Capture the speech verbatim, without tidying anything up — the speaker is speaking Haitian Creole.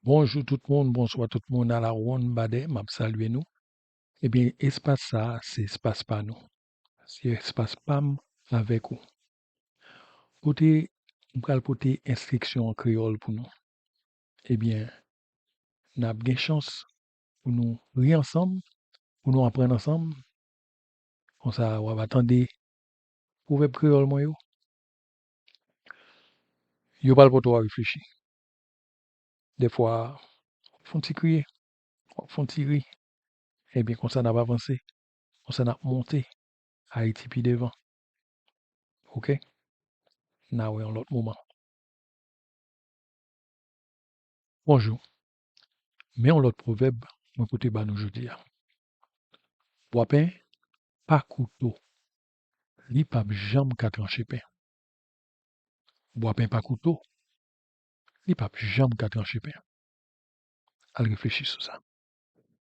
Bonjou tout moun, bonswa tout moun, a la wonn badè, m ap salye nou. Ebyen, espas sa a, se espas pa nou. Se espas pa m avèk ou. Kote m pral pote enstriksyon an kreyòl pou nou. Ebyen, n ap gen chans pou nou ri ansanm, pou nou aprann ansanm. Konsa, w ap tande pwovèb kreyòl mwen yo. Yo pral pote w a reflechi. Dèfwa, w ap fè yon ti kriye, w ap fè yon ti ri. Ebyen, konsa n ap avanse, konsa n ap monte Ayiti pi devan. Oke? N a wè yon lòt moman. Bonjou. Men yon lòt pwovèb mwen pote ba nou jodi a. Bwapen pa kouto, li p ap janm ka tranche pen. Bwapen pa kouto, li p ap janm ka tranche pen. Al reflechi sou sa.